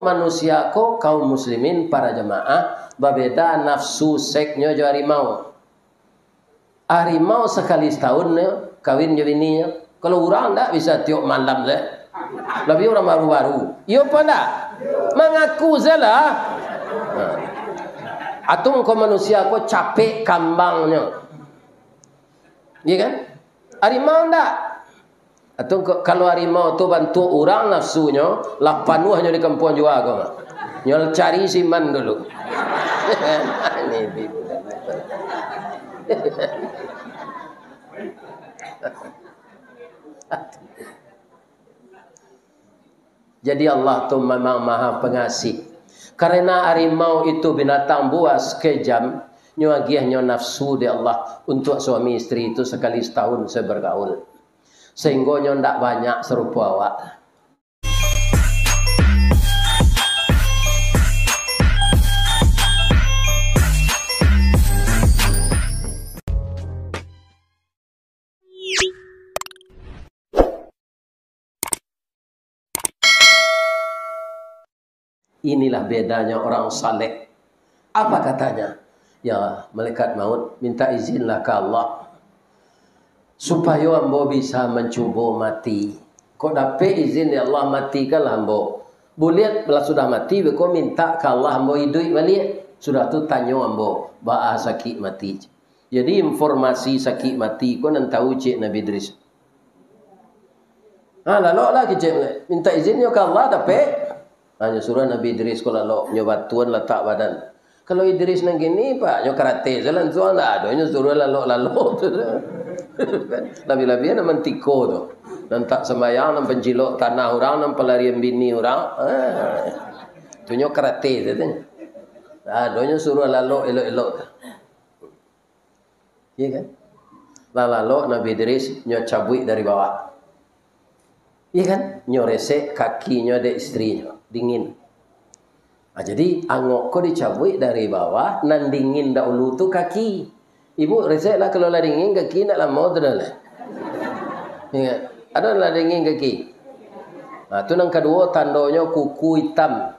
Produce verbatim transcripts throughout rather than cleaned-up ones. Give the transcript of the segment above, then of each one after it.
Manusia ko, kaum muslimin, para jamaah, babeda nafsu seknyo jo harimau. Harimau sakali satahun nyo kawin jo bininyo. Kalau urang ndak bisa tiok malam se. Labiah urang baru-baru. Iyo apo ndak? Mangaku se lah. Nah. Atau mangko manusia ko capek kambangnyo. Iya kan? Harimau ndak? Atau ko-, kalau harimau tu bantuak urang nafsunyo, lah panuahnyo di kampuang juo ko. Nyo cari siman dulu. Ini bi-, Jadi Allah tu memang Maha Pengasih. Karena harimau itu binatang buas, kejam, nyo agiahnyo nafsu dek Allah untuak suami isteri itu sakali satahun se bergaul. Sehinggo nyo ndak banyak sarupo awak. Inilah bedanya orang saleh. Apa katanya? Ya, malaikat maut, minta izinlah ka Allah, supayo ambo bisa mancubo mati. Kok dapek izin, ya Allah, matikanlah ambo. Buliah lah sudah mati, beko minta ka Allah ambo iduik baliak. Sudah tu tanyo ambo, baa sakik mati. Jadi, informasi sakik mati ko nan tahu ciek Nabi Idris. Ha, laloklah kecek, minta izin nyo ka Allah, dapek. Ha, nyo suruah Nabi Idris ko lalok, nyo batuan latak badan. Kalau Idris nan kini, Pak, nyo karate se lansuang, ndak ado nyo suruah lalok-lalok tu. Labiah-labiah nan mantiko tu. Nan tak sambayang, nan pancilok tanah urang, nan palarian bini urang. Ha. Tu nyo karate se tu. Ndak ado nyo suruah lalok elok-elok tu. Iya kan? Lah lalok Nabi Idris nyo cabuik dari bawah. Iya kan? Nyo resek kakinyo dek isterinyo, dingin. Ah, jadi angok ko dicabuik dari bawah, nan dingin dahulu tu kaki. Ibu resek lah, kalau lah dingin kaki, ndak lamo tu dah lah. Iya. Ado lah dingin kaki. Nah, tu nan kaduo tandonyo kuku itam.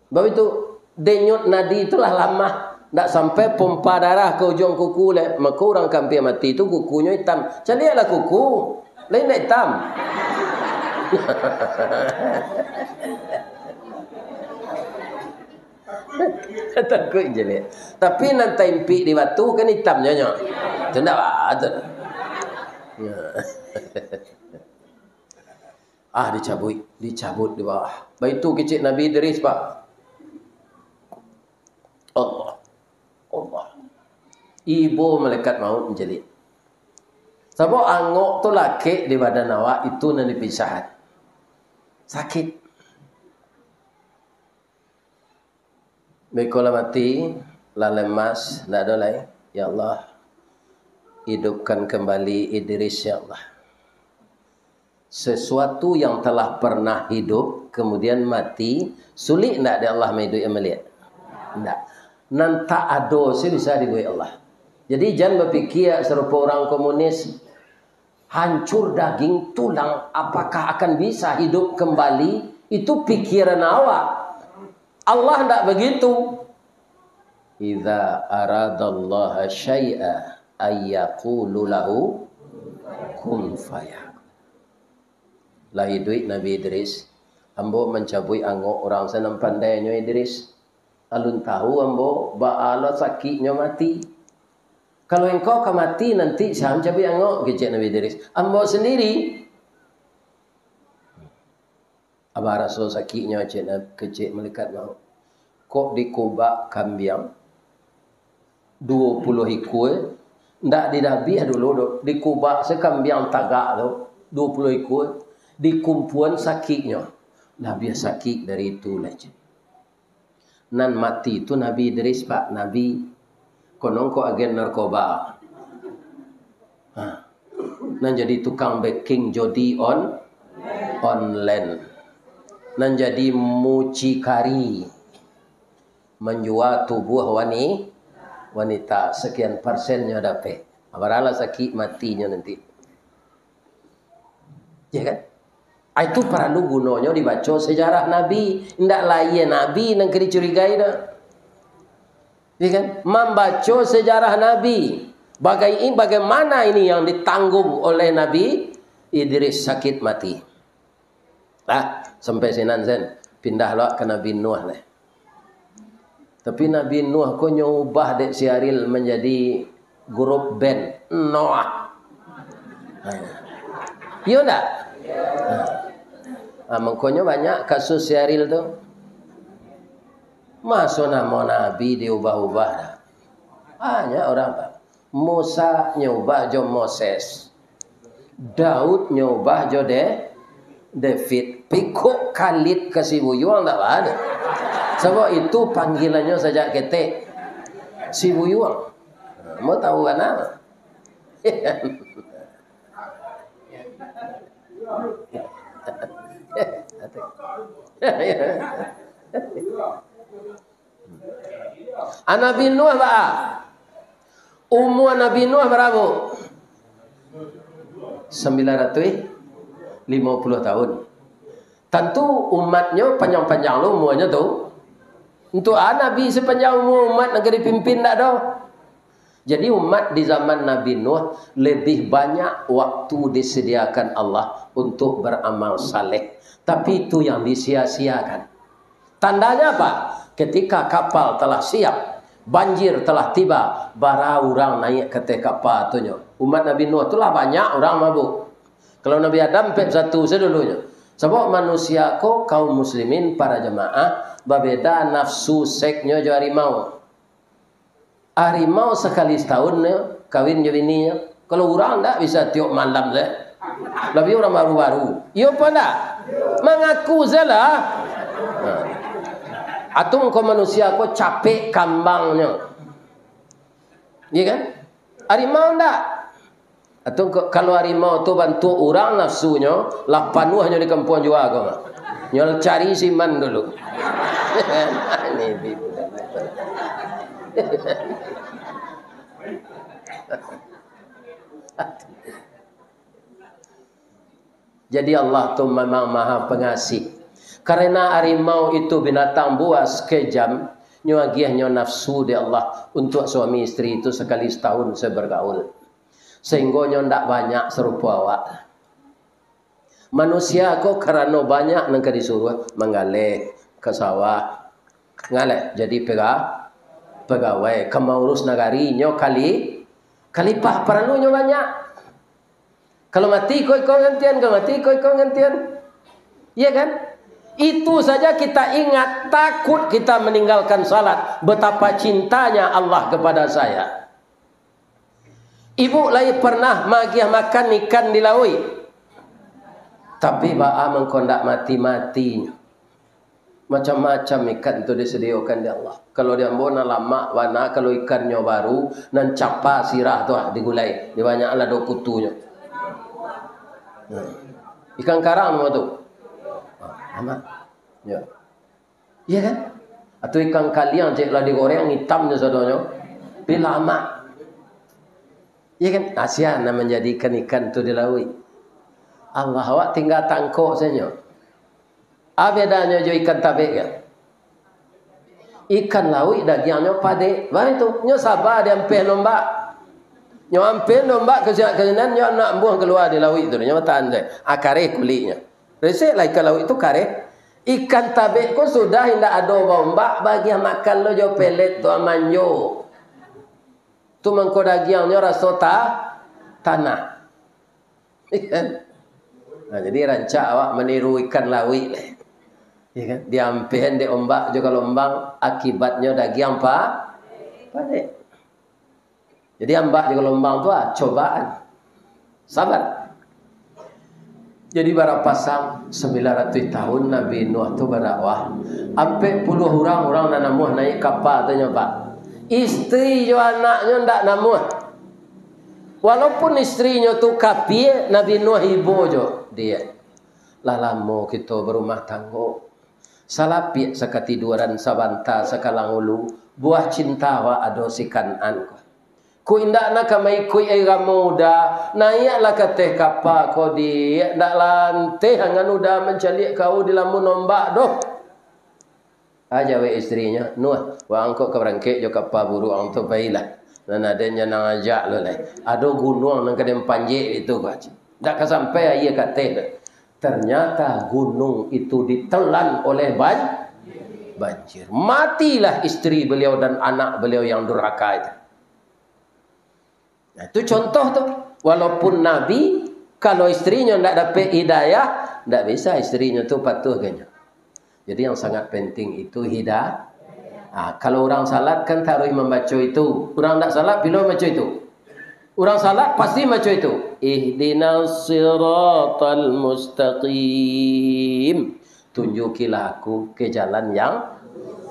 Sebab itu, denyut nadi tu lah lamah, ndak sampai pompa darah ka ujuang kuku lai. Mako, urang ka ampia mati tu kukunyo itam. Caliaklah kuku, lai ndak itam. Takuik caliak. Tapi nan taimpik di batu kan itamnyo nyo. Tu ndak baa tu. Ah, dicabuik, dicabut di bawah. Baitu kecek Nabi Idris, Pak. Allah. Allah. Ibo malaikat maut mancaliak. Sabab angok tu lakek di badan awak, itu nan dipisahan. Sakik. Beko lah mati, lah lemas, ndak ado lai. Ya Allah, hidupkan kembali Idris, ya Allah. Sesuatu yang telah pernah hidup, kemudian mati, sulik ndak dek Allah maiduikan baliak? Ndak. Nan tak ado se bisa dibuek Allah. Jadi, jan bapikia sarupo urang komunis. Hancur daging tulang, apakah akan bisa hidup kembali? Itu pikiran awak. Allah ndak begitu. Idza aradallaha syai'a ayyaqulu lahu kun fayakun. Lah iduik Nabi Idris, ambo mancabuik angok urang se nan pandainyo Idris. Alun tahu ambo baa lo sakiknyo mati. Kalau engkau ka mati nanti, sia mancabuik angok, kecek Nabi Idris. Ambo sendiri. Abah raso sakiknyo, cek na-, kecek malaikat maut. Kok dikubak kambiang duo puluah ikua, ndak didabiah dulu doh. Dikubak se kambiang tagak tu, duo puluah ikua, dikumpuan sakiknyo. Labiah sakik dari itu lai, cek. Nan mati tu Nabi Idris, Pak, Nabi. Konon ko agen narkoba. Ha. Nan jadi tukang beking jodi on-, online. Nan jadi mucikari. Manjua tubuah wani-, wanita. Sekian persennyo dapek. Baralah sakik matinyo nanti. Ya kan? Ah, itu paralu gunonyo dibaco sejarah Nabi. Indak lahia Nabi nan ka dicurigai doh. Ya kan? Mambaco sejarah Nabi. Bagai-, bagaimana ini yang ditanggung oleh Nabi Idris sakit mati. Ah, sampai sinan sen. Pindah lo ka Nabi Nuh lah. Tapi Nabi Nuh ko nyo ubah dek si Ariel manjadi grup band Noah. Ha. Iyo ndak? Ha. Ha, mangkonyo banyak kasus si Ariel tu. Maso namo Nabi diubah-ubah dah. Banyak orang, Pak. Musa nyo ubah jo Moses. Daud nyo ubah jo De-, David. Pikuik Khalid ka si Buyuang ndak baa doh. Sabab itu panggilannyo sajak ketek si Buyuang. Mau tahu kan apa? Ah, Nabi Nuh baa? Umua Nabi Nuh bara? Sambilan ratuih limo puluah tahun. Tantu umatnyo panjang-panjang lo umuanyo tu. Untuak a Nabi sapanjang umua umat nan ka dipimpin, ndak doh? Jadi umat di zaman Nabi Nuh lebih banyak waktu disediakan Allah untuk beramal saleh. Tapi itu yang disia-siakan. Tandanya apa? Ketika kapal telah siap, banjir telah tiba, bara urang naiak ka ateh kapal tu nyo. Umat Nabi Nuh tu lah banyak urang mabuk. Kalau Nabi Adam pek satu sadulunyo. Sabab manusia ko, kaum muslimin, para jamaah, babeda nafsu seksnyo jo harimau. Harimau sakali satahun nyo kawin jo bininyo. Kalau urang ndak bisa tiok malam se. Labiah urang baru-baru. Iyo apo ndak? Mangaku se lah. Nah. Atau mangko manusia ko capek kambangnyo. Iya kan? Harimau ndak? Atau ko-, kalau harimau tu bantuak urang nafsunyo, lah panuahnyo di kampuang jua ko. Nyo cari siman dulu. Ini bi-, Jadi Allah tu memang Maha Pengasih. Karena harimau itu binatang buas, kejam, nyo agiahnyo nafsu dek Allah untuk suami isteri itu sakali satahun se bergaul. Sahinggo nyo ndak banyak sarupo awak. Manusia ko karano banyak nan ka disuruah, manggaleh ka sawah, ngaleh jadi pega-, pegawai, ka maurus nagari nyo kali-, kalipah, paralunyo banyak. Kalau mati iko, iko gantian, kalau mati iko, iko gantian. Iya kan? Itu saja kita ingat, takut kita meninggalkan salat. Betapa cintanya Allah kepada saya. Ibu lai pernah magiah makan ikan di lauik? Tapi baa mangko ndak mati-mati? Macam-macam ikan tu disadiokan dek Allah. Kalau di ambo nan lamak bana, kalau ikannyo baru, nan capa sirah tu ah digulai. Di banyak lah do kutunyo. Nah. Ikan karang namo tu. Ah, lamak. Ya. Iya kan? Atau ikan kaliang, cek lah digoreng, itam je sadonyo. Tapi lamak. Iya kan? Kasihan lah manjadi ikan-ikan tu di lauik. Allah, awak tinggal tangkok sajo. A bedanyo jo ikan tabek kan? Ikan lauik dagiangnyo padek. Baitu, nyo saba diampeh ombak. Nyo ampeh ombak ka sinan, nyo nak ambuang kalua di lauik tu, nyo batahan sajo. Ah, kareh kuliknyo. Resek lah ikan lauik tu kareh. Ikan tabek ko sudah indak ado baombak, bagiah makan lo jo pelet tu, amanjo. Tu mangko dagiangnyo raso ta-, tanah. Nah, jadi rancak awak maniru ikan lauik. Ya kan? Diampehan dek ombak jo galombang, akibatnyo dagiang pa-, padek. Jadi, ombak jo galombang tu, ah, cobaan. Sabar. Jadi, barapasang sambilan ratuih tahun Nabi Nuh tu badakwah. Ampek puluah urang, urang nan namuah naiak kapa tu nyo, Pak. Isteri jo anaknyo ndak namuah. Walaupun isterinyo tu kapia, Nabi Nuh ibo jo dia. Lah lamo kito barumah tanggo. Salapiak sakatiduran, sabanta sakalang ulu, buah cinta awak ado si Kan'an ko. Ko indak nak ka maikuik iramo uda, naiaklah ka ateh kapa ko, Diak, ndak lanteh angan uda mancaliak kau di lamun ombak doh. Ah, jawek istrinyo, "Nuah, waang kok ka barangkek jo kapa buruak ang tu, pailah. Nan aden jan ang ajak lo lai. Ado gunuang nan ka den panjek itu ko, ndak ka sampai aia ka ateh doh." Ternyata gunung itu ditelan oleh ban-, banjir. Matilah istri beliau dan anak beliau yang durhaka itu. Nah, itu contoh tu. Walaupun Nabi, kalau istrinyo ndak dapek hidayah, ndak bisa istrinyo tu patuh ka inyo. Jadi yang sangat penting itu hida-, ah, kalau urang salat kan taruih mambaco itu. Urang ndak salat bilo baco itu. Urang salat pasti baco itu. Ihdinas siratal mustaqim. Tunjukilah aku ke jalan yang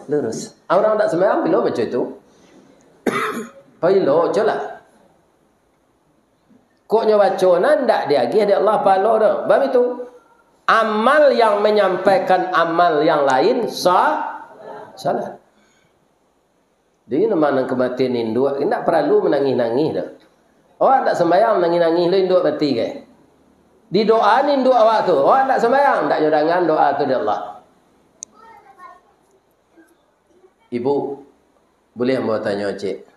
lurus. Ah, urang ndak sumbayang bilo baco itu. Pailocolah. Kok nyo baco nan ndak diagiah dek Allah pahalo doh. Bab itu, amal yang manyampaikan amal yang lain sa-, salah. Jadi, nama nan kamatian induak, indak paralu manangih-nangih doh. Awak ndak sambayang, nangih-nangih lo induak mati, kan? Didoaan induak awak tu, awak ndak sambayang, ndak nyo dangan doa tu dek Allah. Ibu, buliah ambo tanyo, Cik?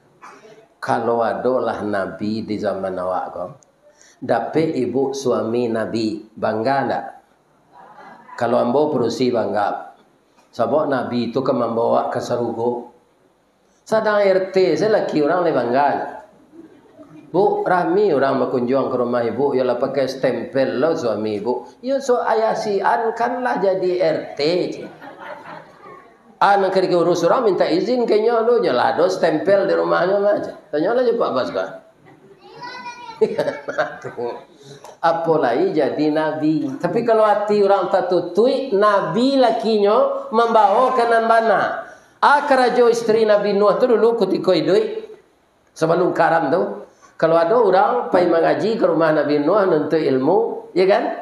Kalau adolah nabi di zaman awak ko, dapek ibu suami nabi, bangga ndak? Kalau ambo padusi bangga. Sabab nabi tu ka mambawa ka sarugo. Sadang R T se laki urang lai bangga. Bu, rami urang bakunjuang ka rumah ibu, iyolah pakai stempel lo suami ibu. Iyo, so ayah si An kan lah jadi R T, cik. An nan ka diurus urang minta izin ka inyo lo, nyo lah ado stempel di rumahnyo mah, cik. Tanyolah jo Pak Bas, Pak. Apo lai jadi nabi. Tapi kalau ati urang tatutuik, nabi lakinyo mambawo ka nan bana. Ah, karajo istri Nabi Nuh tu dulu kutiko iduik, sabalum karam tu, kalau ado urang pai mangaji ka rumah Nabi Nuh nuntuik ilmu, ya kan?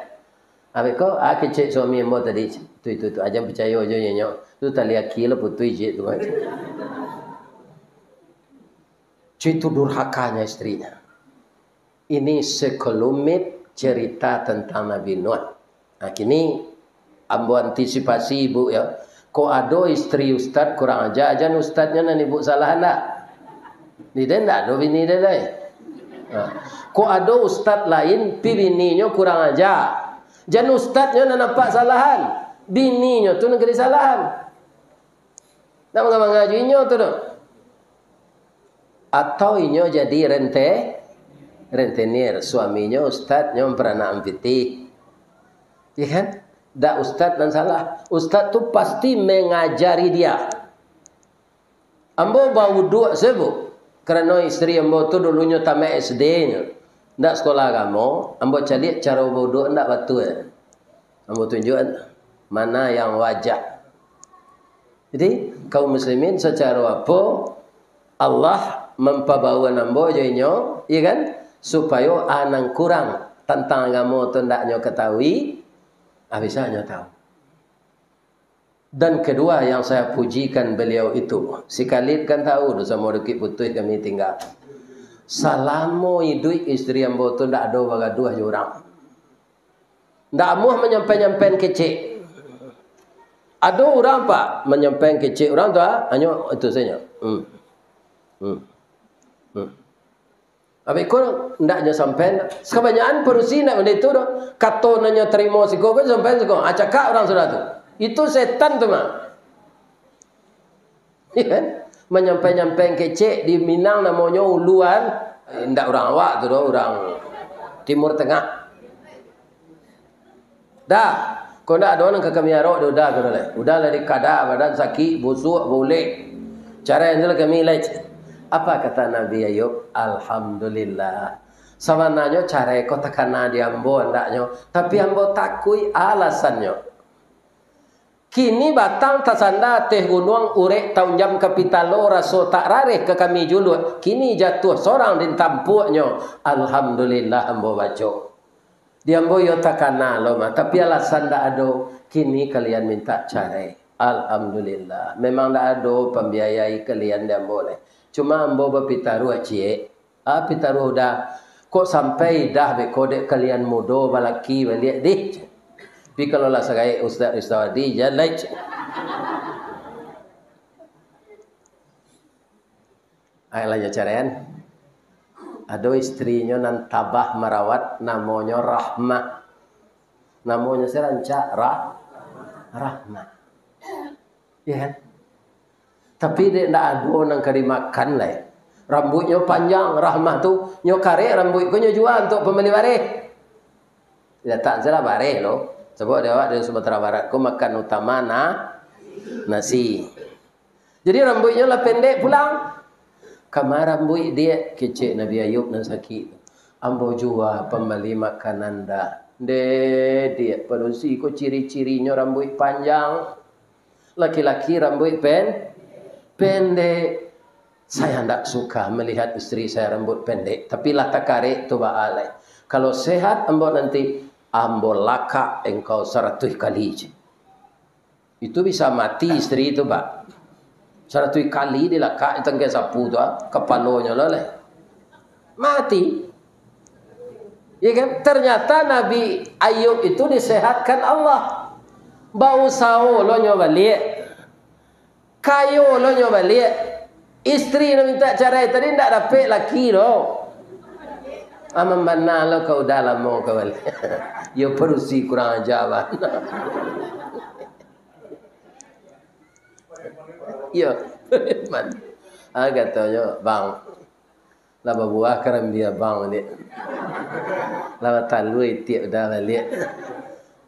Abih ko, ah, kecek suami ambo tadi, tu, tu, tu, aja picayo jo nyo, tu tali aki lah putuih cik tu. Itu durhakanya istrinya. Ini sekelumit cerita tentang Nabi Nuh. Nah, kini ambo antisipasi ibu, ya. Kok ado istri ustad kurang aja, jan ustadnyo nan ibu salah ndak? Di den ndak ado bini den lai. Nah, kok ado ustad lain, pi bininyo kurang aja, jan ustadnyo nan apak salahan, bininyo tu nan ka disalahan. Ndak manga-manga jo inyo tu doh. Atau inyo jadi rente-, rentenir, suaminyo ustad, nyo paranak ampitih. Ya kan? Dak ustad nan salah. Ustad tu pasti mengajari dia. Ambo bauduak se, Bu, karano istri ambo tu dulunyo tamat S D nyo. Ndak sekolah agamo, ambo caliak caro bauduak ndak batua. Ambo tunjuakan mana yang wajar. Jadi, kaum muslimin, sacaro apo Allah mampabaoan ambo jo inyo, iya kan? Supayo a nan kurang tantang agamo tu ndak nyo katahui, a bisa nyo tahu. Dan kedua yang saya pujikan beliau itu, si Khalid kan tahu tu samo Dukik Putuih kami tinggal. Salamo iduik istri ambo tu ndak ado bagaduah jo urang. Ndak amuah manyampai-nyampai kecek. Ado urang, Pak, manyampai kecek urang tu, ah, hanyo itu sajo. Hmm. Hmm. Hmm. Abih ko ndak nyo sampai, sabanyakan padusi ndak bana itu doh. Kato nan nyo tarimo siko ko sampai siko. Ah, cakak urang sudah tu. Itu setan tu mah. Iya kan? Manyampai-nyampai kecek di Minang namonyo uluan, eh, indak urang awak tu doh, urang Timur Tengah. Dah, ko ndak ado nan ka kami arok di uda ko lai. Uda lah dikada, badan sakik, busuak, bulek. Carai tu lah kami lai. Apa kata Nabi Ayub? Alhamdulillah. Sabananyo carai ko takana di ambo andaknyo, tapi ambo takuik alasannyo. Kini batang tasanda ateh gunuang, urek taunjam ka pitalo, raso tak rareh ka kami juluak, kini jatuah sorang di tampuaknyo. Alhamdulillah, ambo baco. Di ambo iyo takana lo mah, tapi alasan ndak ado, kini kalian mintak carai. Alhamdulillah, memang ndak ado pambiayai kalian di ambo lai. Cuma ambo bapitaruah ciek, Tapi taruih udah, kok sampai dah beko dek kalian mudo balaki baliak dih. Tapi kalau lah sagaek Ustaz Rizawadi, jan lai. Ai lah nyo caraian. Ado istrinyo nan tabah marawat, namonyo Rahmah. Namonyo se rancak, Rah-, Rahmah. Iya kan? Tapi dek ndak ado nan ka dimakan lai. Rambuiknyo panjang, Rahmah tu, nyo karek rambuik ko nyo jua untuak pambali bareh. Dilatak se lah bareh lo. Sabab di awak dari Sumatera Barat ko makan utama na-, nasi. Jadi rambuiknyo lah pendek pulang. "Kama rambuik, Diak?" kecek Nabi Ayub nan sakik tu. "Ambo jua pambali makanan dah." "Ndeh, Diak, padusi ko ciri-cirinyo rambuik panjang. Laki-laki rambuik pen-, pendek. Saya ndak suka melihat istri saya rambut pendek, tapi lah takarek tu baa lai. Kalau sehat ambo nanti, ambo lakak engkau saratuih kali," cek. Itu bisa mati istri tu, Pak. Saratuih kali dilakak di tangkai sapu tu, ah, kapalonyo lah, leh. Mati. Ya kan? Ternyata Nabi Ayub itu disehatkan Allah. Bausaho lo nyo baliak. Kayo lo nyo baliak. Istri nan mintak carai tadi ndak dapek laki lo. Aman bana lo ka udah lamo ka baliak. Yo padusi kurang aja bana. Yo. Man. Ah, katonyo, "Bang, lah babuah karambia abang, Diak. Lah batalua itiak udah baliak.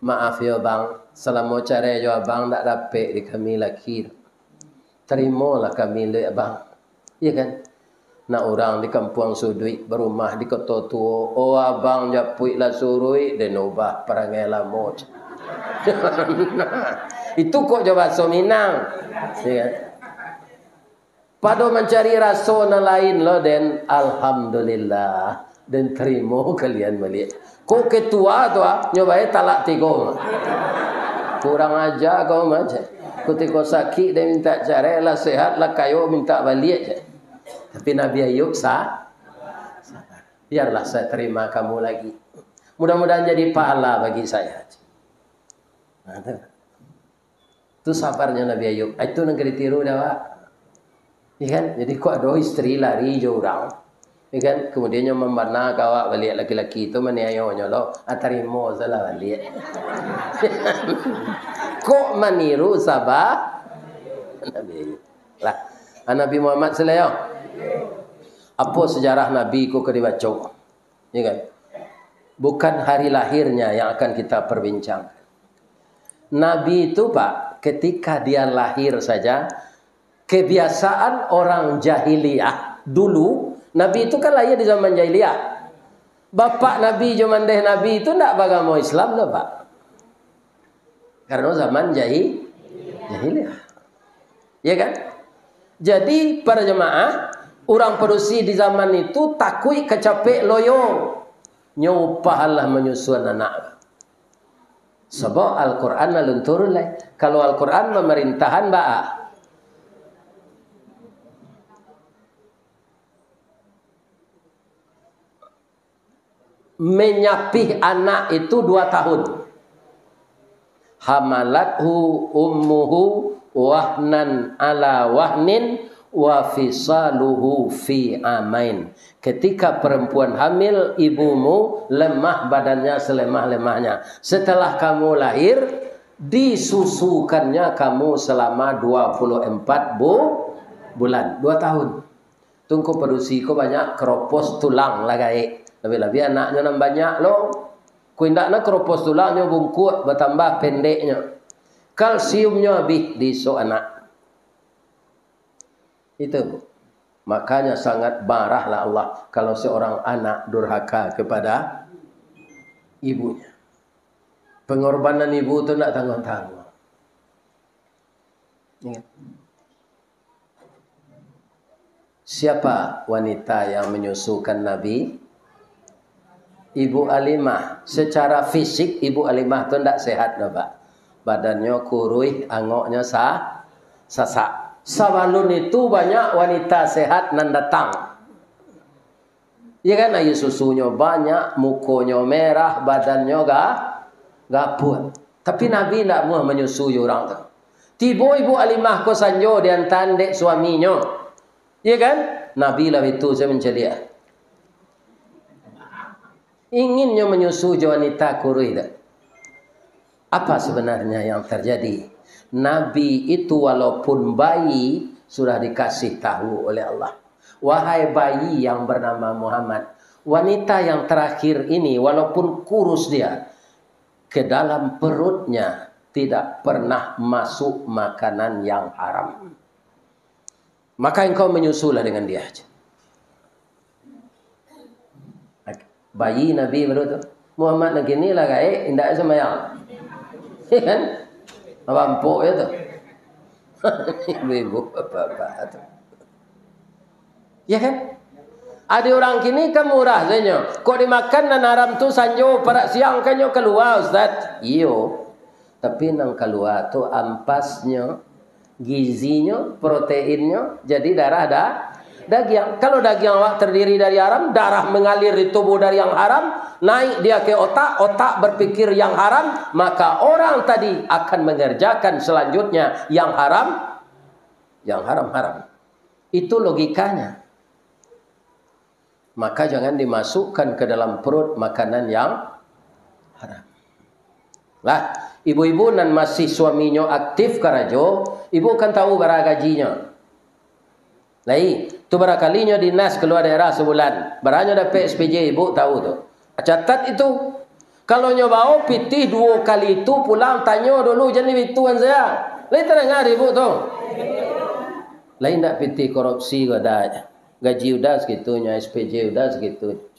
Maaf yo, Bang, salamo carai jo abang ndak dapek di kami laki. Tarimolah kami, dek Abang." Iya kan? Nak urang di kampuang suduik, barumah di koto tuo, "Oh, abang japuik lah suruik, den ubah parangai lamo." Itu kok jo bahaso Minang. Iya kan? Pado mancari raso nan lain lo, den, alhamdulillah, den tarimo kalian baliak. Kok ketua tu, ah, nyo bae talak tigo. Kurang aja kau mah, cek. Kutiko sakik den mintak carai, lah sehat, lah kayo mintak baliak, cek. Tapi Nabi Ayub sa-, sabar. "Biarlah saya terima kamu lagi. Mudah-mudahan jadi pahala bagi saya." Nah, tu. Tu sabarnyo Nabi Ayub. Ah, itu nan ka ditiru dek awak. Iya kan? Jadi, kok ado istri lari jo urang, iya kan? Kemudian nyo mambana ka awak baliak, laki-laki tu maniayonyo lo, ah, tarimo salah baliak. Kok maniru sabar Nabi Ayub? Lah, ah, Nabi Muhammad sallallahu alaihi wasallam. Apo sejarah Nabi ko ka dibaco? Ya kan? Bukan hari lahirnya yang akan kita perbincangkan. Nabi itu, Pak, ketika dia lahir saja, kebiasaan orang jahiliyah dulu, Nabi itu kan lahir di zaman jahiliyah. Bapak Nabi jo mandeh Nabi itu ndak bagamo Islam doh, Pak. Karena zaman jahi-, jahiliyah. Ya kan? Jadi, para jemaah, urang padusi di zaman itu takuik kacapek loyo. Nyo upah lah manyusuan anak. Sabab Al-Quran alun turun lai. Kalau Al-Quran pamarintahan, baa? Menyapih anak itu dua tahun. Hamalathu ummuhu wahnan ala wahnin wa fisaluhu fi amain. Ketika perempuan hamil, ibumu lemah badannya selemah-lemahnya. Setelah kamu lahir, disusukannya kamu selama dua puluh empat bu-, bulan, dua tahun. Tu ngko padusi ko banyak keropos tulang lah gaek. Labiah-labiah anaknyo nan banyak lo. Ko indak nah keropos tulangnyo bungkuak, batambah pendeknyo. Kalsiumnyo abih di isok anak. Itu. Makanya sangat marahlah Allah kalau seorang anak durhaka kepada ibunya. Pengorbanan ibu tu ndak tangguang-tangguang. Ingat. Siapa wanita yang menyusukan Nabi? Ibu Alimah. Secara fisik, Ibu Alimah tu ndak sehat doh, Pak. Badannyo kuruih, angoknyo sa-, sasak. Sabalun itu banyak wanita sehat nan datang. Iya kan, aia susunyo banyak, mukonyo merah, badannyo ga-, gapuak. Tapi Nabi indak namuah manyusu jo urang tu. Tibo ibu Halimah ko sanjo diantaan dek suaminyo. Iya kan? Nabi lah itu sajo mancaliak. Inginnyo manyusu jo wanita kuruih tu. Apa sebenarnya yang terjadi? Nabi itu walaupun bayi, sudah dikasih tahu oleh Allah. Wahai bayi yang bernama Muhammad, wanita yang terakhir ini walaupun kurus dia, ke dalam perutnya tidak pernah masuk makanan yang haram. Maka engkau menyusulah dengan dia. Bayi Nabi baru tu. Muhammad nan kini lah gaek, indak sambayang. Iya kan? Bampok je tu. Ibu-ibu, bapak-bapak tu. Ya kan? Ada orang kini kan murah sajo. Kok dimakan nan haram tu sanjo parak siang kan nyo kalua, Ustaz? Iyo. Tapi nan kalua tu ampasnyo, gizinyo, proteinnyo, jadi darah da-, dagiang. Kalau dagiang awak terdiri dari haram, darah mengalir di tubuh dari yang haram, naik dia ke otak, otak berpikir yang haram, maka orang tadi akan mengerjakan selanjutnya yang haram, yang haram-haram. Itu logikanya. Maka jangan dimasukkan ke dalam perut makanan yang haram. Lah, ibu-ibu nan masih suaminyo aktif karajo, ibu kan tahu bara gajinyo. Lai, tu barakalinyo dinas kalua daerah sabulan. Baranyo dapek S P J, ibu tahu tu. Catat itu. Kalau nyo bao pitih duo kali itu pulang, tanyo dulu, jan dibituan sajo. Lai tadanga dek ibu tu? Lai ndak pitih korupsi ko ado. Gaji udah sagitunyo, S P J udah sagitu.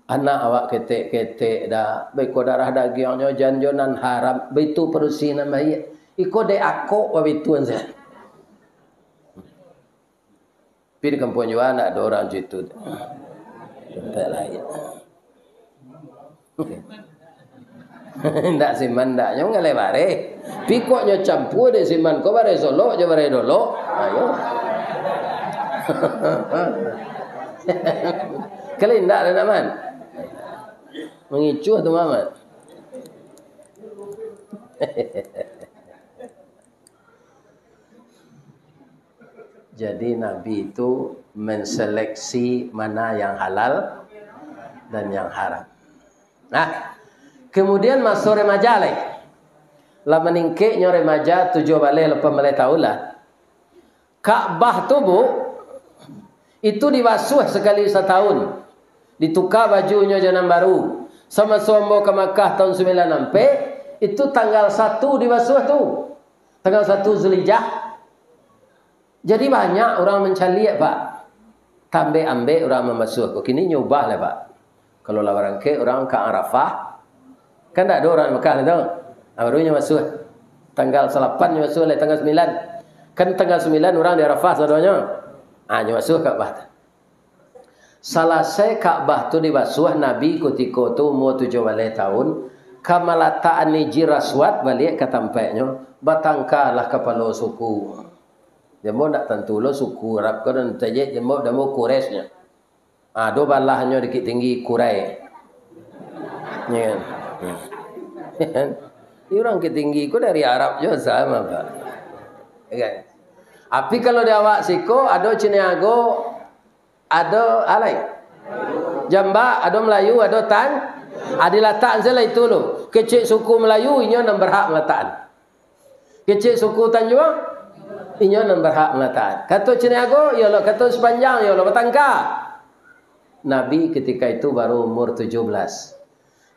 Anak awak ketek-ketek dah, beko darah dagiangnyo jan jo nan haram, baitu padusi nan baiak. Iko dek akok babituan sajo. Tapi di kampuang jua ndak ado urang cam itu. Tampek lain. Ndak siman, ndak nyo ngaleh bareh. Pikoknyo campua dek siman ko bareh Solok jo bareh Dolok. Ayo. Kali ndak ado, Man? Mangicuah tu, Mamat. Jadi, Nabi itu menseleksi mana yang halal dan yang haram. Nah, kemudian maso remaja lai. Lah maningkeknyo remaja, tujuah baleh, lapan baleh tahun lah. Ka'bah tu, Bu, itu dibasuah sakali satahun. Dituka bajunyo jo nan baru. Samaso ambo ka Makkah tahun sambilan ampek, itu tanggal satu dibasuah tu. Tanggal satu Zulhijjah. Jadi banyak urang mancaliak, Pak. Tambek-ambek urang mambasuah ko. Kini nyo ubah lah, Pak. Kalau lah barangkek urang ka Arafah, kan ndak ado urang Makkah tu. Ah, baru nyo basuah. Tanggal salapan nyo basuah, lai tanggal sambilan. Kan tanggal sambilan urang di Arafah sadonyo. Ah, nyo basuah Ka'bah tu. Salasai Ka'bah tu dibasuah, Nabi kutiko tu umua tujuah baleh tahun, ka malatakan Hijir Aswad baliak ka tampeknyo, batangkalah kapalo suku. Jamo ndak tantu lo suku Arab ko nan tajek, jamo, jamo Quraisy nyo. Ado balahnyo Bukik Tinggi, Kurai. Ya kan? Ya kan? Di urang Bukik Tinggi ko dari Arab juo sama, Pak. Ya kan? Tapi kalau di awak siko, ado Ciniago, ado alai. Jambak, ado Melayu, ado Tan-, ah, dilatak sajolah itu lo. Kecek suku Melayu, inyo nan berhak malatakan. Kecek suku Tanjuang, inyo nan berhak malatakan. Kato Ciniago, iyo lo, kato Sipanjang, iyo lo, batangka. Nabi ketika itu baru umur tujuah baleh.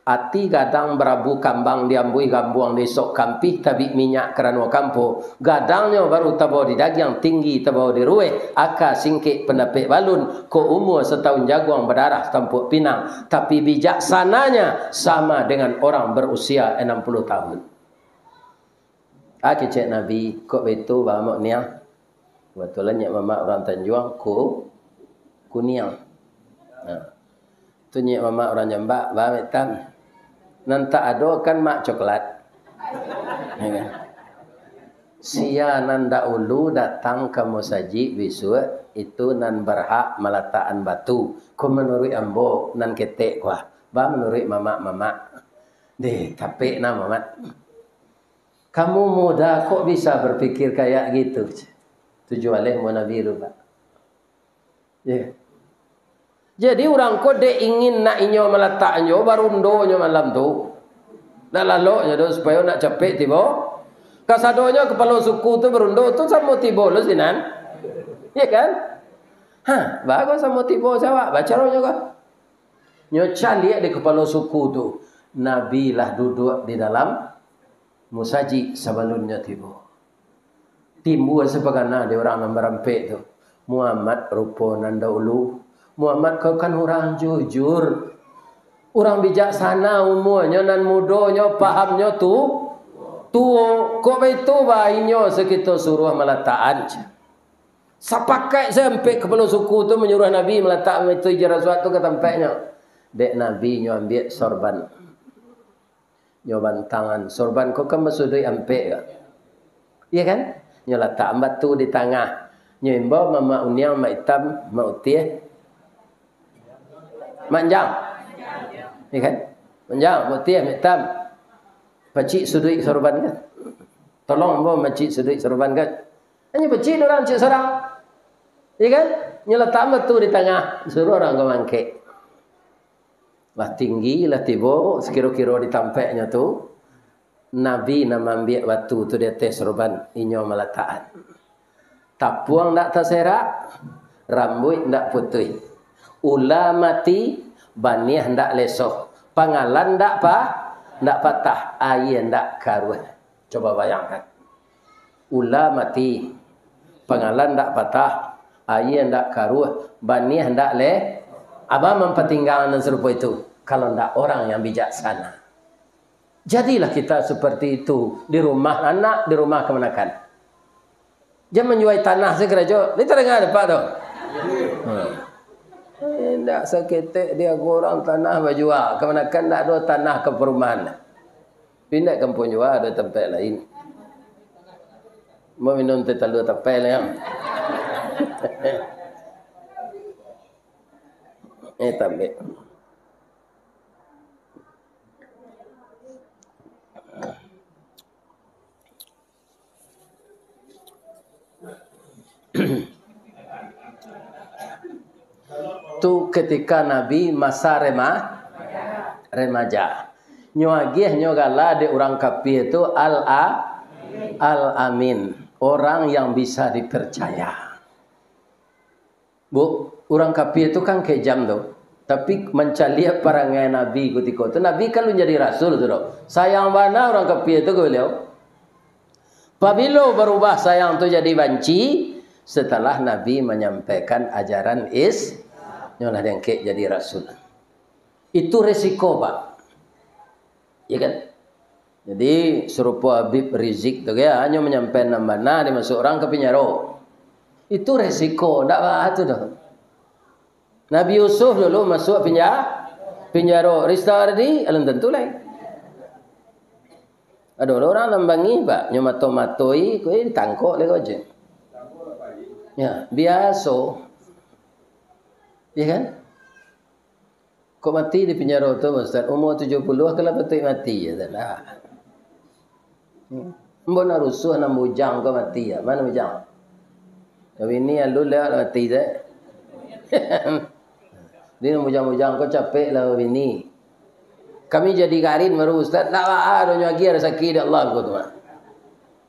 Ati gadang barabu kambang, diambuih gambuang, diisok kampih, tabik minyak karano kampo. Gadangnyo baru tabao di dagiang, tinggi tabao di ruweh, aka singkek pandapek balun, kok umua satahun jaguang, badarah tampuak pinang, tapi bijaksananya sama dengan orang berusia enam puluh tahun. Ah, kecek Nabi, kok baitu, Bang Amok Niang? Kebetulan nyiak mamak urang Tanjuang, Ku-, Kuniang. Nah, tu nyiak mamak urang Jambak, Bang Amok Tam. Nan tak ado kan mak coklat. Ya kan? Sia nan dahulu datang ka musajik bisuak, itu nan barhak malatakan batu. Ko manuruik ambo nan ketek ko ah. Ba manuruik mamak-mamak. Deh, tapek nah mamak. Kamu muda kok bisa berpikir kayak gitu? Tujuh aleh muana biru, Pak. Ya. Jadi urang ko dek ingin nak inyo malatak nyo, barundo nyo malam tu. Nak lalok nyo tu, supayo nak capek tibo. Kasadonyo kapalo suku tu barundo tu samo tibo lo sinan. Ya kan? Ha, bagus samo tibo sawak, bacaro nyo ko. Nyo caliak di kapalo suku tu. Nabi lah duduak di dalam musajik sabalun nyo tibo. Timbua sapagana di urang nan barampek tu. Muhammad rupo nan dahulu. Muhammad kau kan urang jujur. Urang bijaksana umuanyo, nan mudonyo, pahamnyo tu tuo. Kok baitu ba inyo sakito suruah malatakan. Sapakaik sampek kapalo suku tu manyuruah Nabi malatak itu Hajar Aswad tu ka tampeknyo. Dek Nabi nyo ambiak sorban. Nyo bantangan. Sorban ko kan basuduik ampek ko. Iya kan? Nyo latak batu di tangah. Nyo imbau mamak uniang, mak itam, mak utiah, mak anjang. Iya kan? Mak anjang, mak utiah, mak itam. Pacik suduik sorban kan? Tolong ambo macik suduik sorban kan? Hanyo pacik urang cik sorang. Iya kan? Nyo latak batu di tangah. Suruah urang ko mangkek. Lah tinggi, lah tibo, sakiro-kiro di tampeknyo tu, Nabi nan maambiak batu tu di ateh sorban, inyo malatakan. Tapuang ndak taserak, rambuik ndak putuih. Ula mati, baniah ndak lesoh, pangalan ndak pa-, ndak patah, aia ndak karuah. Coba bayangkan. Ula mati, pangalan ndak patah, aia ndak karuah, baniah ndak le-, aba mampatinggang nan sarupo itu, kalau ndak orang yang bijaksana. Jadilah kita seperti itu di rumah anak, di rumah kamanakan. Jan manjual tanah se karajo. Lai tadanga dek Apak tu? Hmm. Indak saketek di ago urang tanah bajua. Kamanakan ndak ado tanah ka parumahan. Pindah kampuang jua, ado tampek lain. Mau minum teh talua tapeh lah, ya. Eh, tambek. Tu ketika Nabi masa rema-, remaja. Nyo agiah nyo gala dek urang kapia tu Al-A-, Al-Amin, orang yang bisa dipercaya. Bu, urang kapia tu kan kejam tu. Tapi mancaliak parangai Nabi kutiko tu. Nabi kan alun jadi rasul tu doh. Sayang bana urang kapia tu ka baliau. Pabilo barubah sayang tu jadi banci, setelah Nabi manyampaikan ajaran Is-, nyo lah diangkek jadi rasul. Itu resiko, Pak. Ya kan? Jadi, sarupo Habib Rizik tu, ya, hanyo manyampaikan nan bana, dimasuak urang ka pinjaro. Itu resiko, ndak baa tu doh. Nabi Yusuf dulu masuak pinja-, pinjaro. Ristawardi, alun tantu lai. Ado urang nan bangih, Pak, nyo mato-matoi, ko ditangkok lai ko je. Ya, biaso. Ya kan? Kok mati di pinjaro tu, Ustaz? Umur tujuh puluh ka lah patuik mati, ya, tak lah. Hmm. Ambo nak rusuah, nan bujang ko mati, ya. Mano bujang? Bini alun lewat mati, tak? Jadi, nan bujang-bujang ko capek lah bini. Kami jadi garin baru, Ustaz. Ndak baa, donyo agiah rasaki dek Allah, ko tu mah.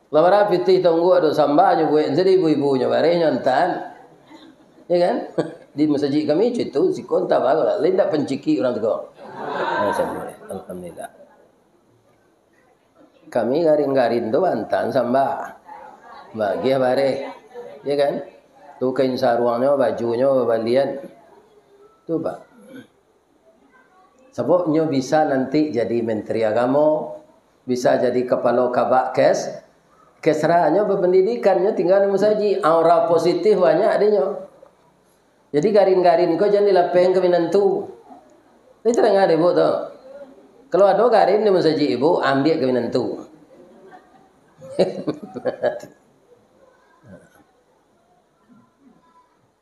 Lah bara pitih tongguak do samba nyo buek, jadi ibu-ibu nyo bareh nyo antan. Ya kan? Di masajik kami cito, siko antah baru lah. Lain dak pancikik urang tu ko. Alhamdulillah. Alhamdulillah. Kami garin-garin tu antan samba. Bagiah bareh. Ya kan? Tu kain saruangnyo, bajunyo, babalian. Tu, Pak. Sabab nyo bisa nanti jadi Menteri Agamo, bisa jadi kapalo kabak kes, kesra nyo bapandidikan, nyo tingga di musajik, aura positif banyak dinyo. Jadi garin-garin ko jan dilapehkan ka minantu. Itu danga dek ibu tu. Kalau ado garin di musajik ibu, ambiak ka minantu.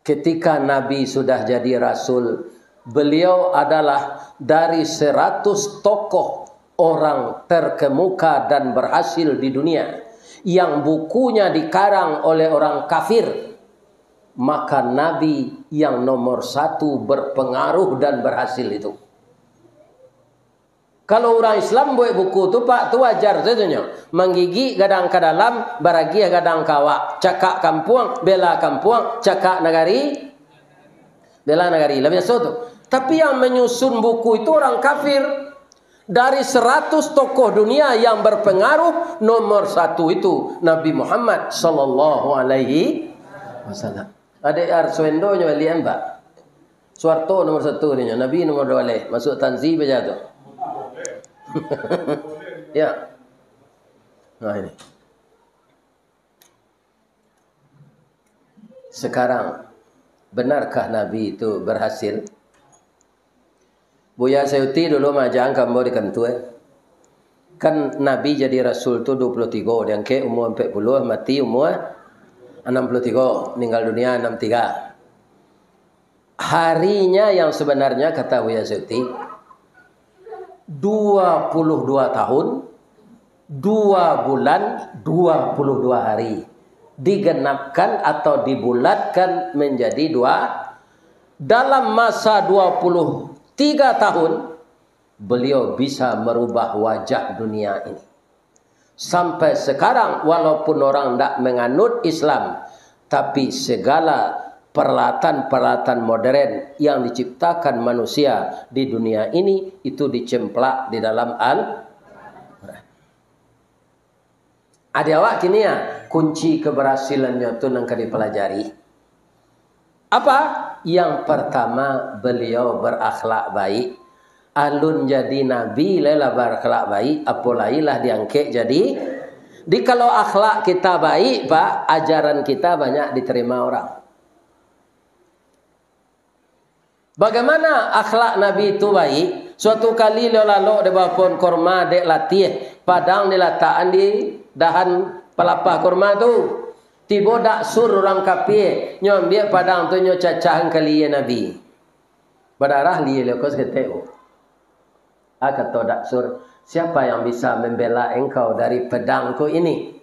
Ketika Nabi sudah jadi rasul, beliau adalah dari seratus tokoh orang terkemuka dan berhasil di dunia, yang bukunya dikarang oleh orang kafir, maka Nabi yang nomor satu berpengaruh dan berhasil itu. Kalau urang Islam buek buku tu, Pak, tu wajar sajo nyo. Manggigik gadang ka dalam, baragiah gadang ka awak. Cakak kampuang, bela kampuang, cakak nagari, bela nagari. Lah biaso tu. Tapi yang manyusun buku itu orang kafir. Dari seratus tokoh dunia yang berpengaruh, nomor satu itu Nabi Muhammad sallallahu alaihi wasallam. Adek Arswendo nyo balian, Pak. Suharto nomor satu dinyo, Nabi nomor dua baleh, masuk tanzi baja tu. Ya. Nah, ini. Sekarang, benarkah Nabi itu berhasil? Buya Sayuti dulu maaja ka ambo di kantua. Kan Nabi jadi rasul tu dua puluh tigo, diangkek umua ampek puluah, mati umua anam puluh tigo, ninggal dunia anam tiga. Harinya yang sebenarnya, kata Buya Sayuti, dua puluh dua tahun, dua bulan, dua puluh dua hari. Digenapkan atau dibulatkan menjadi dua. Dalam masa dua puluh tiga tahun, beliau bisa merubah wajah dunia ini. Sampai sekarang, walaupun orang ndak menganut Islam, tapi segala peralatan-peralatan modern yang diciptakan manusia di dunia ini, itu dicemplak di dalam Al-Quran. Adi awak kini ya, kunci keberhasilannyo tu nan ka dipelajari. Apa? Yang pertama, beliau berakhlak baik. Alun jadi nabi lai lah berakhlak baik, apo lai lah diangkek jadi. Di kalau akhlak kita baik, Pak, ajaran kita banyak diterima orang. Bagaimana akhlak Nabi tu baik? Suatu kali beliau lalok di bawah pohon korma dek latiah, padang dilatakan di dahan palapah korma tu. Tibo Daksur urang kapia, nyo ambiak padang tu, nyo cacahan ka lia Nabi. Badarah lia beliau ko saketek. Ah, kato Daksur, "Siapa yang bisa membela engkau dari pedangku ini?"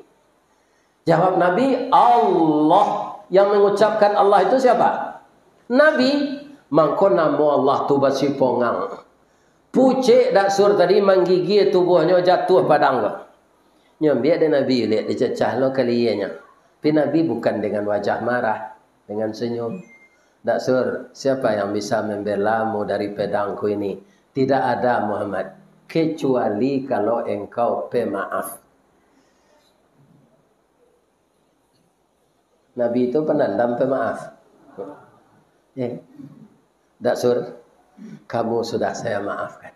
Jawab Nabi, "Allah." Yang mengucapkan Allah itu siapa? Nabi. Mangko namo Allah tu basipongang. Pucek Daksur tadi manggigia tubuahnyo, jatuah padang ko. Nyo ambiak dek Nabi uliak, dicacah lo ka lianyo. Tapi Nabi bukan dengan wajah marah, dengan senyum. "Daksur, siapa yang bisa membelamu dari pedangku ini?" "Tidak ada, Muhammad, kecuali kalau engkau pemaaf." Nabi itu penandam pemaaf. Ya. "Daksur, kamu sudah saya maafkan."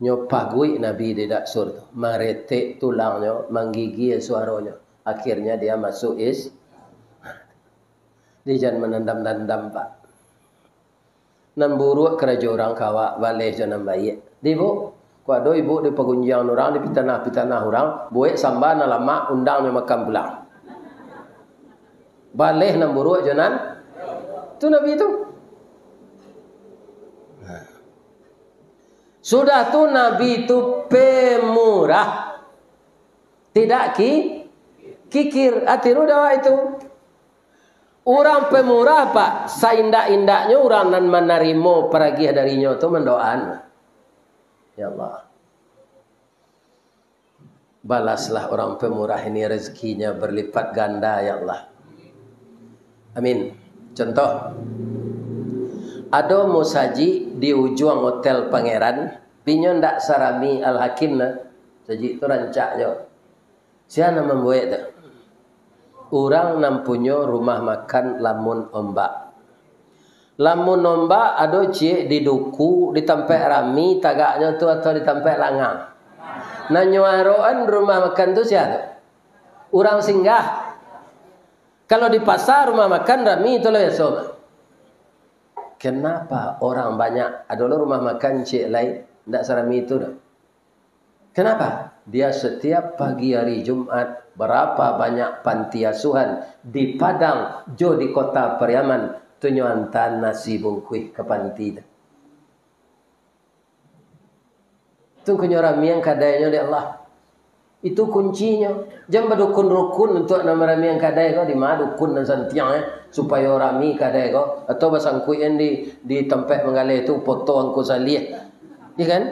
Nyo paguik Nabi di Daksur tu, maretek tulangnyo, manggigia suaronyo. Akhirnya dia masuk Is-, di jan manandam-nandam, Pak. Nan buruak karajo urang ka awak, baleh jo nan baiak. Di, Bu, kok ado ibu dipagunjiang urang, dipitanah-pitanah urang, buek samba nan lamak, undang nyo makan pulang. Baleh nan buruak jo nan tu Nabi tu. Sudah tu Nabi tu pemurah. Tidak ki-, kikir. Ati ru dawa itu. Urang pemurah, Pak, saindak-indaknyo urang nan manarimo paragiah darinyo tu mandoaan. Ya Allah, balaslah orang pemurah ini rezekinya berlipat ganda, ya Allah. Amin. Contoh, ado musajik di ujuang Hotel Pangeran, pinyo ndak sarami Al-Hakim nah. Musajik tu rancak jo. Sia nan mambuek tu? Urang nan punyo rumah makan Lamun Ombak. Lamun Ombak ado ciek di duku, di tampek rami tagaknyo tu atau di tampek langang? Nan nyuaroan rumah makan tu sia tu? Urang singgah. Kalau di pasa rumah makan rami tu lah biaso. Kenapa orang banyak, ado lo rumah makan ciek lai, ndak sarami tu doh? Kenapa? Dia setiap pagi hari Jumat, berapa banyak panti asuhan di Padang jo di kota Pariaman, tu nyo anta nasi bungkuih ka panti tu. Tu kunyo ramiang kadainyo dek Allah. Itu kuncinyo. Jan badukun-rukun untuak nan maramiang kadai ko, di ma dukun nan santiang, eh, supayo rami kadai ko, atau basangkuik kan di, di tampek manggaleh tu, poto angku saliah. Iya kan?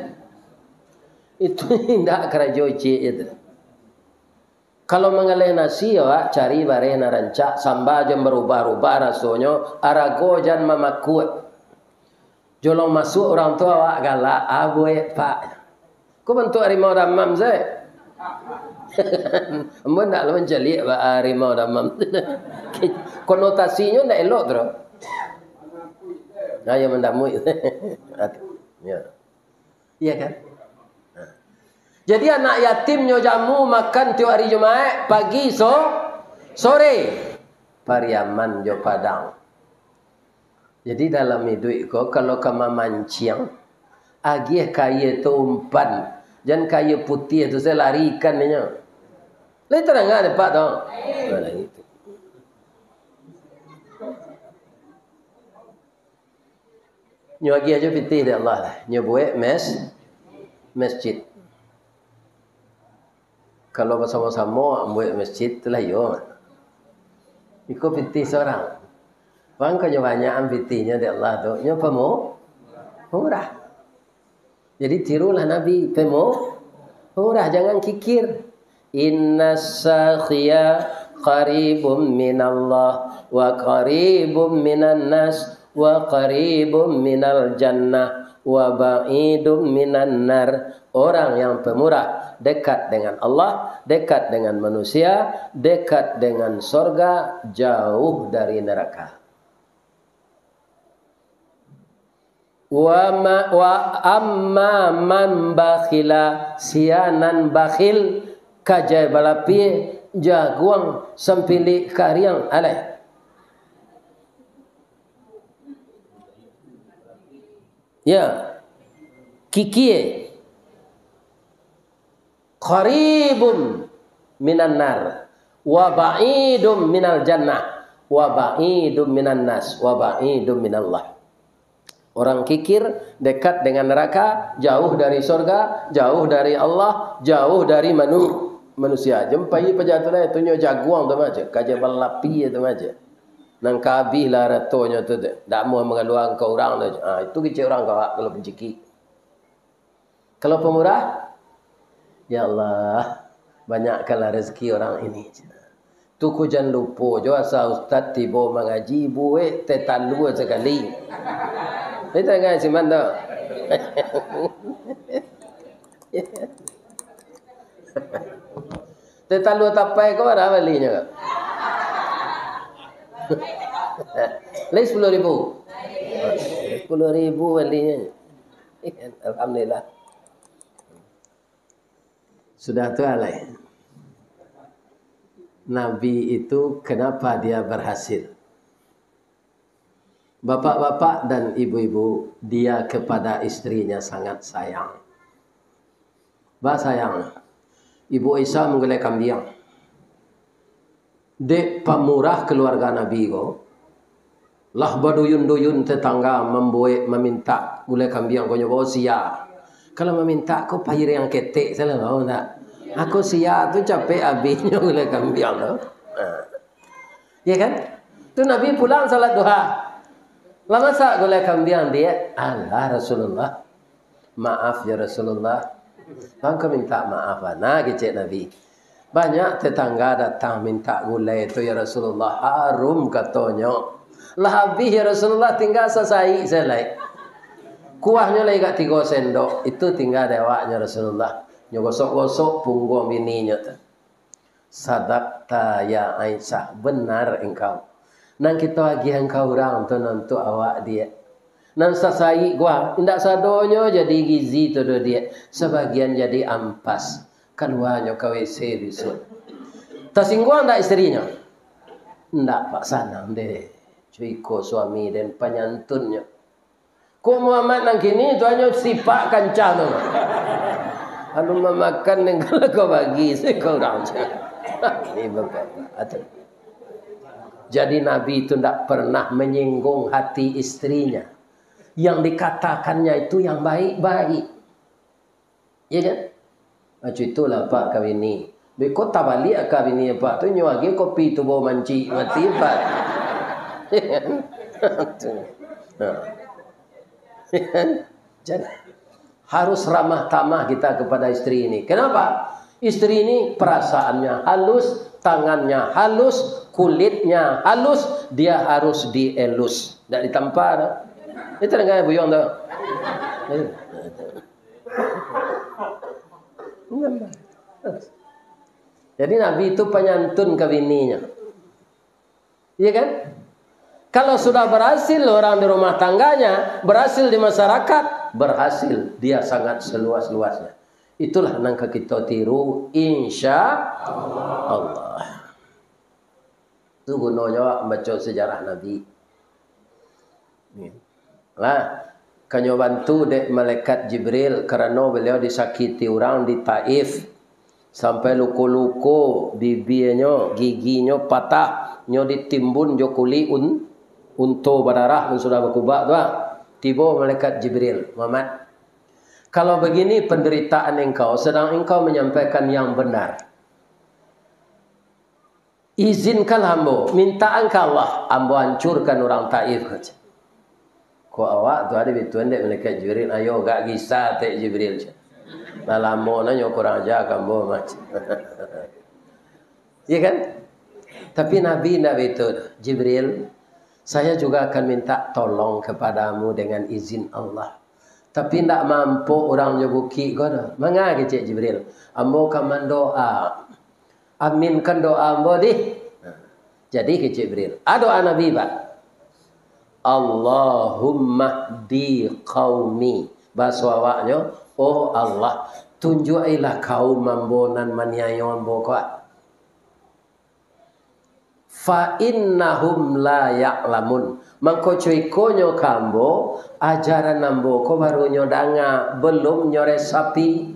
Itu indak karajo ciek itu. Kalau manggaleh nasi, awak cari bareh nan rancak, samba jan barubah-rubah rasonyo, arago jan mamakuak. Jolong masuak urang tu awak galak, "Ah, buek, Pak." Ko bantuak harimau damam sae. Ambo ndak lo mancaliak ba harimau damam tu. Konotasinyo ndak elok tu doh. Nah, yo mandamuik. Ya. Iya kan? Nah. Jadi anak yatim nyo jamu makan tiok hari Jumaik, pagi, so-, sore. Pariaman jo Padang. Jadi dalam iduik ko, kalau ka mamanciang, agiah kaia tu umpan, jan kaia putiah tu sae larikan inyo. Lai tadanga dek Pak tu? Nah, itu. Nyo agiah ajo pitih dek Allah lah. Nyo buek mes-, masjid. Kalau basamo-samo buek masjid, tu lah iyo. Iko pitih surang. Mangkonyo banyakan pitihnyo dek Allah tu, nyo pamo-, murah. Jadi tirulah Nabi, pamo-, murah, jangan kikir. Innas sakhya qaribum minallah, wa qaribum minan nas, wa qaribum minal jannah, wa ba'idum minan nar. Orang yang pemurah dekat dengan Allah, dekat dengan manusia, dekat dengan sorga, jauh dari neraka. Wa ma-, wa amma man bakhila, sia nan bakhil, kajai balapie, jaguang, sampilik kariang, alai. Ya. Kikie. Qaribum minan nar, wa ba'idum minal jannah, wa ba'idum minan nas, wa ba'idum minallah. Orang kikir dekat dengan neraka, jauh dari sorga, jauh dari Allah, jauh dari manu-, manusia. Jempai paja tu lah, itu nyo jaguang tu mah je, kaja balapi tu mah je. Nan ka abih lah aratonyo tu, tu. Dak amuah mangaluakan ka urang tu. Ah, itu kicek urang kawak kalau pancikik. Kalau pamurah, "Ya Allah, banyakkanlah rezeki orang ini." Tu ko jan lupo jo asa ustaz tibo mangaji, buek teh talua sakali. Itu ingat siman tu. Teh talua tapai ko bara balinyo? Lai sapuluah ribu. Sapuluah ribu balinyo. Alhamdulillah. Sudah tu alai. Nabi itu kenapa dia berhasil? Bapak-bapak dan ibu-ibu, dia kepada istrinya sangat sayang. Basayang, Ibu Aisyah manggulai kambiang. Dek pamurah kaluarga Nabi ko, lah baduyun-duyun tetangga mambuek mamintak gulai kambiang ko nyo bao sia. Kalau mamintak ko pairiang ketek salah bao ndak? Ako sia tu capek abih nyo gulai kambiang tu. Nah. Ya kan? Tu Nabi pulang salat duha. Lah masak gulai kambiang, Diak. Alah Rasulullah. "Maaf ya Rasulullah." Mangko minta maaf bana kecek Nabi. "Banyak tetangga datang minta gulai tu ya Rasulullah, harum katonyo. Lah abih ya Rasulullah, tingga sasaik sajo lai. Kuahnyo lai agak tigo sendok, itu tingga di awaknyo Rasulullah. Nyo gosok-gosok pungguang bininyo tu." "Sadakta ya Aisyah, benar engkau. Nan kito agiah ka urang tu nan untuak awak, Diak. Nan sasaik kuah, indak sadonyo jadi gizi tu doh, Diak. Sabagian jadi ampas, kaluanyo ka WC bisuak." Tasingguang ndak istrinyo? Ndak, Pak, sanang deh. Cuiko suami den panyantunnyo. Kok Muhammad nan kini tu hanyo sipak kancang tu. Kalau mamakan nan kalau kau bagi, se kau urang. Ini bapak. Jadi Nabi itu ndak pernah menyinggung hati istrinya. Yang dikatakannya itu yang baik-baik. Iya kan? Macam itulah Pak ka bini. Beko tabaliak ka bini Pak tu, nyo agiah kopi tu bau mancik mati Pak. Nah. Jadi, harus ramah tamah kita kepada istri ini. Kenapa? Istri ini perasaannya halus, tangannya halus, kulitnya halus, dia harus dielus. Ndak ditampa dah. Itu dengan buyuang tu. Jadi Nabi itu penyantun ka bininya. Iya kan? Kalau sudah berhasil orang di rumah tangganya, berhasil di masyarakat, berhasil dia sangat seluas-luasnya. Itulah nan ka kita tiru, insya Allah. Itu gunonyo awak mambaco sejarah Nabi. Lah, kanyo bantu dek malaikat Jibril, karano beliau disakiti urang di Taif. Sampai luko-luko bibinyo, giginyo patah, nyo ditimbun jo kulik un-, unto badarah nan sudah bakubak tu, ah. Tibo malaikat Jibril, "Muhammad, kalau begini penderitaan engkau, sedang engkau menyampaikan yang benar. Izinkanlah ambo, mintaan ka Allah, ambo hancurkan urang Taif," kecek. Kok awak tu ado bituan dek malaikat Jibril, ayo gak gisa tek Jibril. Lah lamo nyo kurang aja ka ambo mah. Iya kan? Tapi Nabi ndak begitu. "Jibril, saya juga akan minta tolong kepadamu dengan izin Allah. Tapi ndak mampu urang jo bukik ko doh." "Manga," kecek Jibril. "Ambo ka mandoa. Aminkan doa ambo dih." Jadi kecek Jibril. Ah, doa Nabi, Pak. "Allahumma hdi qaumi." Bahaso awaknyo, "Oh Allah, tunjuak-ilah kaum ambo nan maniayo ambo ko, ah. Fa innahum la ya'lamun." Mangko cuikonyo ka ambo, ajaran ambo ko baru nyo danga, belum nyo resapi.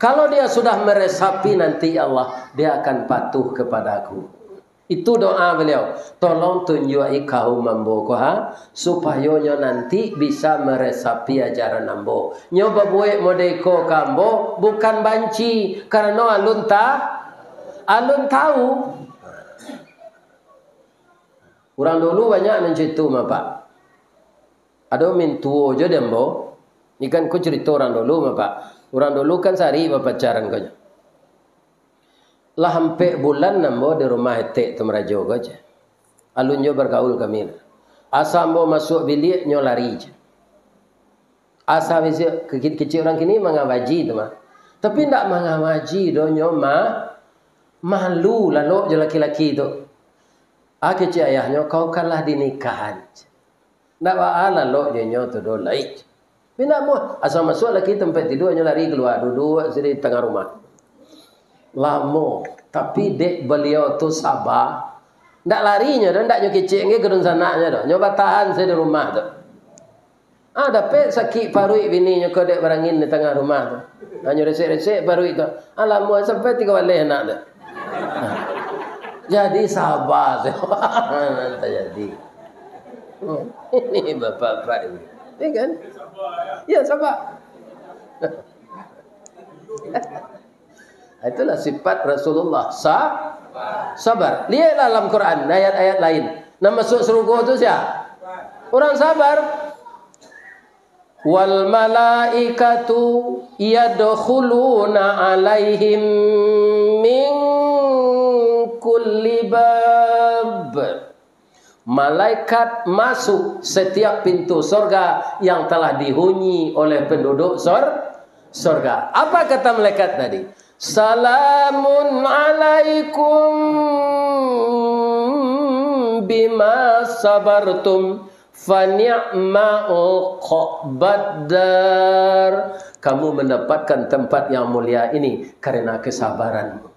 Kalau dia sudah meresapi nanti, ya Allah, dia akan patuh kepadaku. Itu doa beliau. "Tolong tunjuak-i kaum ambo ko, ha, supayo nyo nanti bisa meresapi ajaran ambo. Nyo babuek model iko ka ambo, bukan banci, karano alun ta-, alun tahu." Urang dulu banyak nan cito mah, Pak. Ado mintuo jo di ambo. Ni kan ko carito urang dulu mah, Pak. Urang dulu kan sari bapacaran ko nyo. Lah ampek bulan ambo di rumah etek tu marajo ko je. Alun jo bagaul kami. Asa ambo masuak biliak nyo lari je. Asa bisi kecik-kecik urang kini mangawaji tu mah. Tapi ndak mangawaji doh nyo mah, malu lalok jo laki-laki tu. Ah, kecek ayahnyo, "Kau kan lah dinikahan." Ndak baa lalok jo inyo tu doh lai. Pindah muah, asa masuak laki tampek tidua, nyo lari kalua, duduak siri tangah rumah. Lamo, tapi dek baliau tu saba. Ndak lari nyo doh, ndak nyo kecek nge gadun sanaknyo doh. Nyo batahan sajo di rumah tu. Ah, dapek sakik paruik bini nyo ko dek barangin di tangah rumah tu. Ah, nyo resek-resek paruik tu. Ah, lamo sampai tigo baleh anak tu. Jadi saba sajo. Nan tajadi. Hmm, ini bapak-bapak ini. Iya kan? Ya, saba. Itulah sifat Rasulullah. Sa-, sabar. Lihatlah dalam Quran, ayat-ayat lain. Nan masuak sarugo tu sia? Urang sabar. "Wal malaikatu yadkhuluna alaihim min kulli bab." Malaikat masuk setiap pintu sorga yang telah dihuni oleh penduduk sor-, sorga. Apa kata malaikat tadi? "Salamun alaikum bima sabartum, fa ni'ma uqbad dar." Kamu mendapatkan tempat yang mulia ini karena kesabaranmu.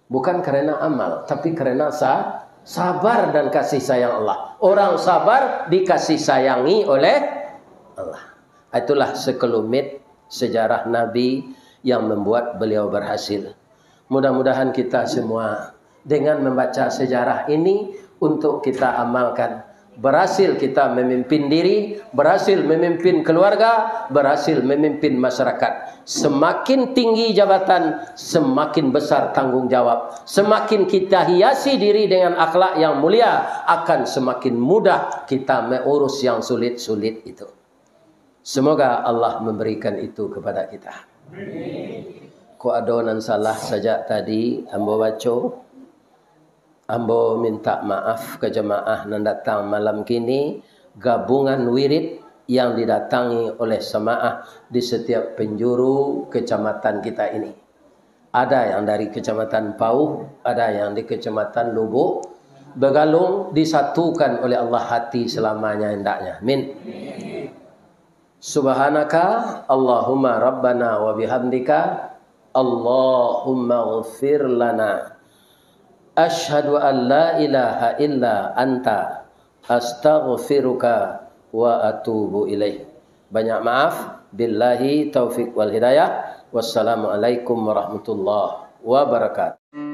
Bukan karena amal, tapi karena sa-, sabar dan kasih sayang Allah. Orang sabar dikasih sayangi oleh Allah. Itulah sekelumit sejarah Nabi yang membuat beliau berhasil. Mudah-mudahan kita semua dengan membaca sejarah ini untuk kita amalkan. Berhasil kita memimpin diri, berhasil memimpin keluarga, berhasil memimpin masyarakat. Semakin tinggi jabatan, semakin besar tanggung jawab. Semakin kita hiasi diri dengan akhlak yang mulia, akan semakin mudah kita mengurus yang sulit-sulit itu. Semoga Allah memberikan itu kepada kita. Kok ado nan salah sajak tadi ambo baco, ambo minta maaf ka jamaah nan datang malam kini, gabungan wirid yang didatangi oleh jamaah di setiap penjuru kecamatan kita ini. Ada yang dari Kecamatan Pauh, ada yang di Kecamatan Lubuk, bergalung, disatukan oleh Allah hati selamanya hendaknya. Amin. Subhanaka Allahumma Rabbana wa bihamdika, Allahumma ghfir lana. Asyhadu an la ilaha illa anta, astaghfiruka wa atubu ilaih. Banyak maaf. Billahi taufik wal hidayah. Wassalamualaikum warahmatullahi wabarakatuh.